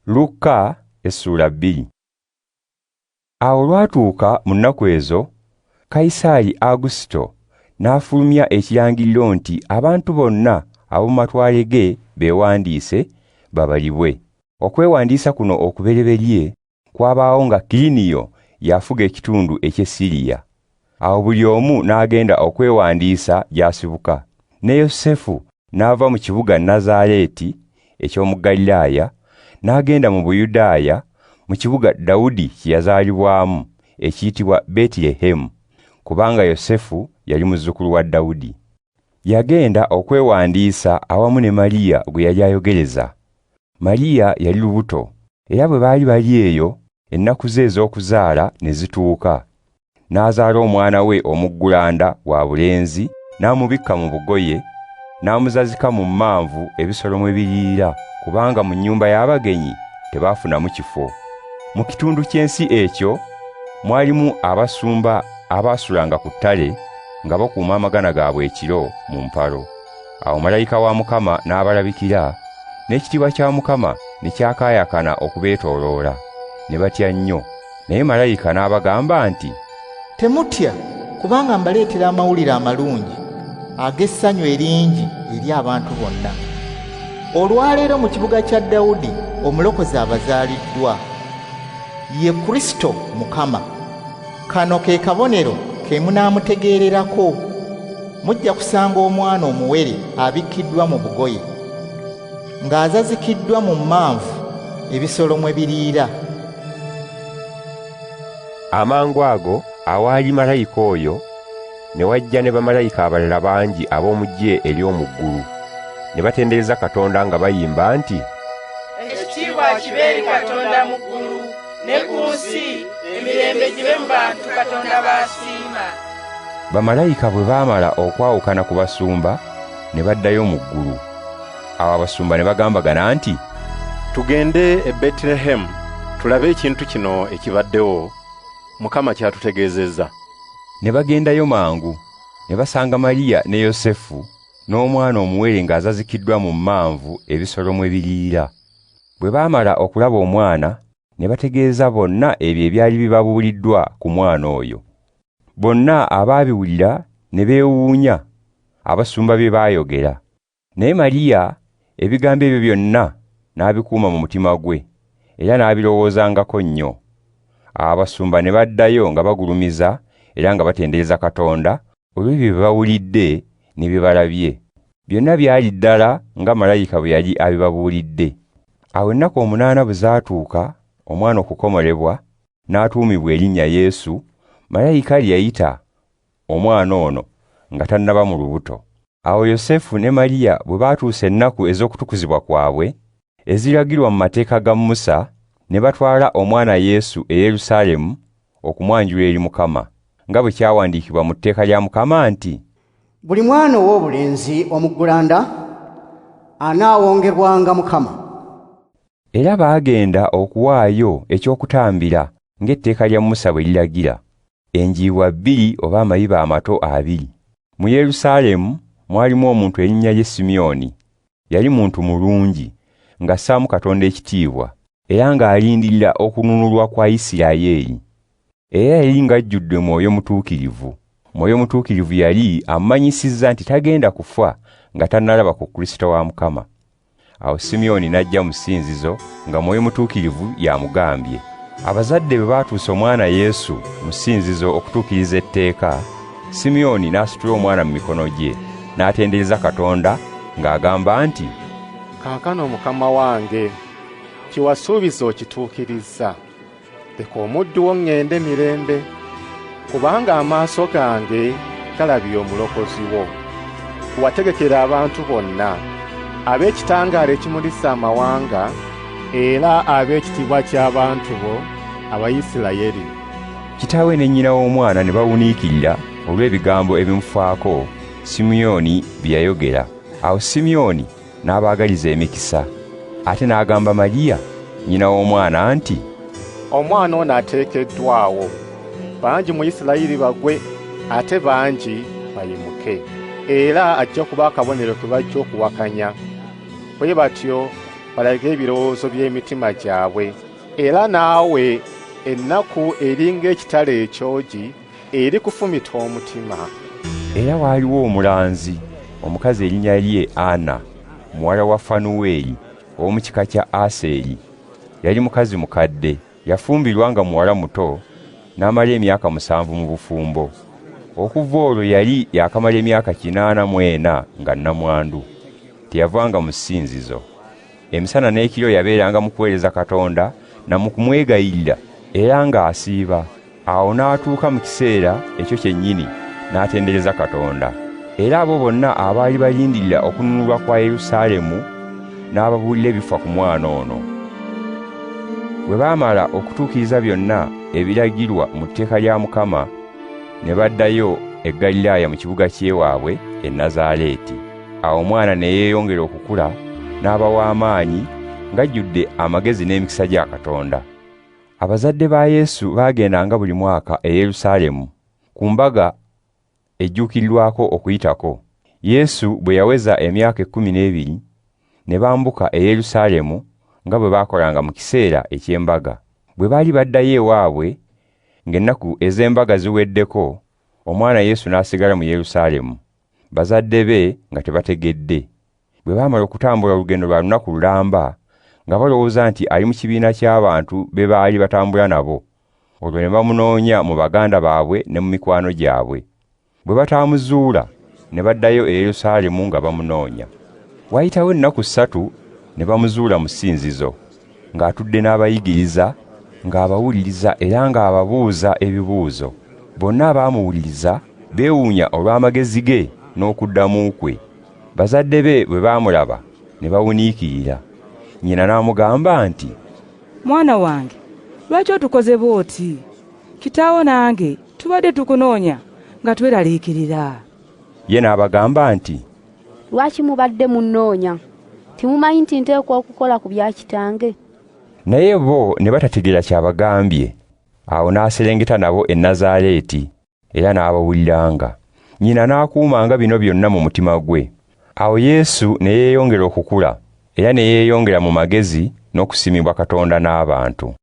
Lukka essuula 2. Awo olwatuuka mu nnaku ezo, Kayisaali Agusito n'afulumya ekirangiriro nti abantu bonna ab'omu matwale ge beewandiise babalibwe. Okwewandiisa kuno okubereberye kwabaawo nga Kiriniyo y'afuga ekitundu eky'e Siriya. Awo buli omu n'agenda okwewandiisa gy'asibuka. Ne Yosefu n'ava mu kibuga Nazaareeti eky'omu Galilaaya, n'agenda mu Buyudaaya mu kibuga Dawudi kye yazaalibwamu ekiyitibwa Beetirehemu, kubanga Yosefu yali muzzukulu wa Dawudi. Yagenda okwewandiisa awamu ne Mariya gwe yali ayogereza. Mariya yali lubuto, era bwe baali bali eyo, ennaku ze ez'okuzaala ne zituuka. N'azaala omwana we omuggulanda wa bulenzi, n'amubikka mu bugoye, n'amuzazika mu mmanvu ebisolo mwe biriira, kubanga mu nnyumba y'abagenyi tebaafunamu kifo. Mu kitundu ky'ensi ekyo mwalimu abasumba abaasulanga ku ttale nga bakuuma amagana gaabwe ekiro mu mpalo. Awo malayika wa Mukama n'abalabikira, n'ekitiibwa kya Mukama ne kyakaayakana okubeetooloola, ne batya nnyo. Naye malayika n'abagamba nti, Temutya, kubanga mbaleetera amawulire amalungi ag'essanyu eringi eri abantu bonna. Olwaleero mu kibuga kya Dawudi omulokozi abazaaliddwa, ye Kristo Mukama. Kano ke kabonero ke munaamutegeererako. Mujja kusanga omwana omuwere abikkiddwa mu bugoye, ng'azazikiddwa mu mmanvu ebisolo mwe biriira. Amangu ago awaali malayika oyo ne wajja ne bamalayika abalala bangi ab'omu ggye ery'omu ggulu, ne batendereza Katonda nga bayimba nti, Ekitiibwa kibe eri Katonda mu ggulu, ne ku nsi emirembe gibe mu bantu Katonda b'asiima. Bamalayika bwe baamala okwawukana ku basumba, ne baddayo mu ggulu. Awo abasumba ne bagambagana nti, Tugende e Betilehemu tulabe ekintu kino ekibaddewo, Mukama ky'atutegeezezza. Ne bagendayo mangu, ne basanga Mariya ne Yosefu n'omwana omuwere ng'azazikiddwa mu mmanvu ebisolo mwe biriira. Bwe baamala okulaba omwana, ne bategeeza bonna ebyo ebyali bibabuuliddwa ku mwana oyo. Bonna abaabiwulira ne beewuunya abasumba bye baayogera. Naye Mariya ebigambo ebyo byonna n'abikuuma mu mutima gwe, era n'abirowoozangako nnyo. Awo abasumba ne baddayo nga bagulumiza era nga batendereza Katonda olw'ebyo bye bawulidde ne bye balabye. Byonna byali ddala nga malayika bwe yali abibabuulidde. Awo ennaku 8 bwe zaatuuka omwana okukomolebwa, n'atuumibwa erinnya Yesu, malayika lye yayita omwana ono nga tannaba mu lubuto. Awo Yosefu ne Mariya bwe baatuusa ennaku ez'okutukuzibwa kwabwe, eziragirwa mu mateeka ga Musa, ne batwala omwana Yesu e Yerusaalemu okumwanjula eri Mukama, nga bwe kyawandiikibwa mu tteeka lya Mukama nti, Buli mwana ow'obulenzi omuggulanda anaawongebwanga Mukama. Era baagenda okuwaayo eky'okutambira ng'etteeka lya Musa bwe liragira, enjiibwa 2 oba amayiba amato 2. Mu Yerusaalemu mwalimu omuntu erinnya lye Simyoni. Yali muntu mulungi, ng'assaamu Katonda ekitiibwa, era ng'alindirira okununulwa kwa Isirayiri. Era yali ng'ajjudde Mwoyo Mutuukirivu. Mwoyo Mutuukirivu yali amumanyisizza nti tagenda kufa nga tannalaba ku Kristo wa Mukama. Awo Simyoni n'ajja mu ssinzizo nga Mwoyo Mutuukirivu y'amugambye. Abazadde bwe baatuusa omwana Yesu mu ssinzizo okutuukiriza etteeka, Simyoni n'asitula omwana mu mikono gye, n'atendereza Katonda ng'agamba nti, Kaakano Mukama wange, kye wasuubiza okituukirizza. Leka omuddu wo ŋŋende mirembe, kubanga amaaso gange galabye omulokozi wo. Wategekera abantu bonna, ab'ekitangaala ekimulisa amawanga, era ab'ekitiibwa ky'abantu bo Abayisirayeli. Kitaawe ne nnyina w'omwana ne bawuniikirira olw'ebigambo ebimufaako Simyoni bye yayogera. Awo Simyoni n'abaagaliza emikisa. Ate n'agamba Mariya nnyina w'omwana nti, Omwana ono ateekeddwawo, bangi mu Isirayiri bagwe, ate bangi bayimuke. Era ajja kuba akabonero ke bajja okuwakanya. Bwe batyo balage ebirowoozo by'emitima gyabwe. Era naawe ennaku eri ng'ekitala ekyogi erikufumita omutima. Era waaliwo omulanzi omukazi erinnya lye Ana, muwala wa Fanuweeli ow'omu kika kya Aseeri. Yali mukazi mukadde, yafumbirwa nga muwala muto, n'amala emyaka 7 mu bufumbo. Okuva olwo yali yakamala emyaka 84 nga nnamwandu. Teyavanga mu ssinzizo. Emisana n'ekiro yabeeranga mu kuweereza Katonda na mu kumwegayirira era ng'asiiba. Awo n'atuuka mu kiseera ekyo kyennyini n'atendereza Katonda. Era abo bonna abaali balindirira okununulwa kwa Yerusaalemu n'ababuulira ebifa ku mwana ono. Bwe baamala okutuukiriza byonna ebiragirwa mu tteeka lya Mukama, ne baddayo e Ggaliraaya mu kibuga ky'ewaabwe e Nazaaleeti. Awo omwana ne yeeyongera okukula n'aba w'amaanyi ng'ajjudde amagezi n'emikisa gya Katonda. Abazadde ba Yesu baagendanga buli mwaka e Yerusaalemu ku mbaga ejjuukirirwako Okuyitako. Yesu bwe yaweza emyaka 12 ne bambuka e Yerusaalemu nga bwe baakolanga mu kiseera eky'embaga. Bwe baali baddayo ewaabwe ng'ennaku ez'embaga ziweddeko, omwana Yesu n'asigala mu Yerusaalemu, bazadde be nga tebategedde. Bwe baamala okutambula olugendo lwa lunaku lulamba, nga balowooza nti ali mu kibiina ky'abantu be baali batambula nabo, olwo ne bamunoonya mu baganda baabwe ne mu mikwano gyabwe. Bwe bataamuzuula, ne baddayo e Yerusaalemu nga bamunoonya. Waayitawo ennaku 3 ne bamuzuula mu ssinzizo, ng'atudde n'abayigiriza, ng'abawuliriza era ng'ababuuza ebibuuzo. Bonna abaamuwuliriza beewuunya olw'amagezi ge n'okuddamu kwe. Bazadde be bwe baamulaba ne bawuniikirira. Nnyina n'amugamba nti, "Mwana wange, lwaki otukoze bw'oti? Kitaawo nange tubadde tukunoonya nga tweraliikirira." Ye n'abagamba nti, "Lwaki mubadde munnoonya? Temumanyi nti nteekwa okukola ku bya kitange?" Naye bo ne batategeera ky'abagambye. Awo n'aserengeta nabo e Nazaaleeti era n'abawuliranga. Nnyina n'akuumanga bino byonna mu mutima gwe. Awo Yesu ne yeeyongera okukula era ne yeeyongera mu magezi n'okusiimibwa Katonda n'abantu.